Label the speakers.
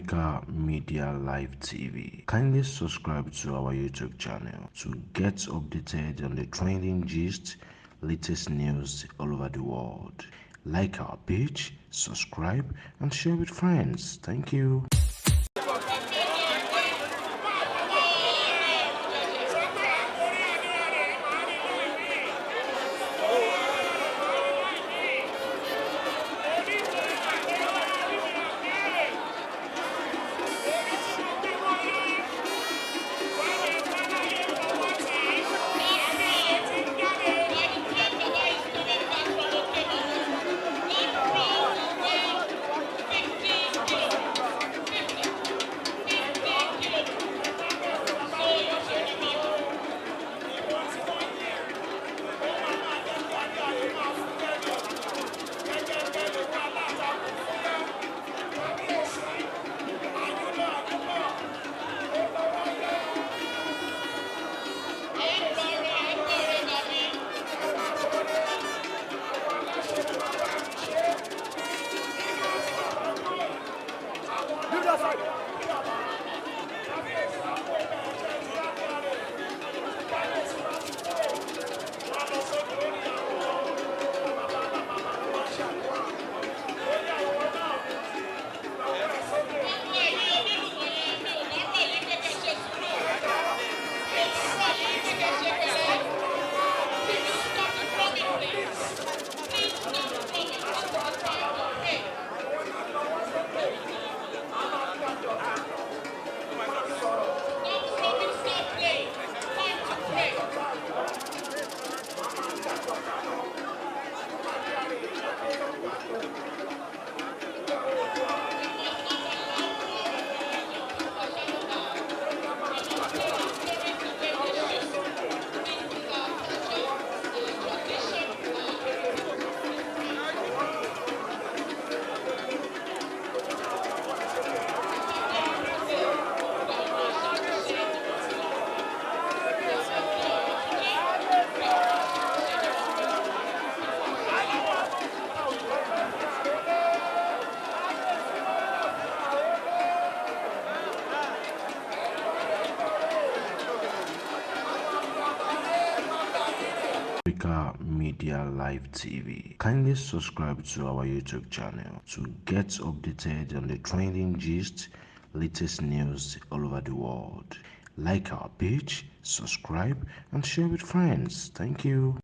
Speaker 1: Africa Media Live TV. Kindly subscribe to our YouTube channel to get updated on the trending gist, latest news all over the world. Like our page, subscribe, and share with friends. Thank you. Africa Media Live TV. Kindly subscribe to our YouTube channel to get updated on the trending gist, latest news all over the world. Like our page, subscribe, and share with friends. Thank you.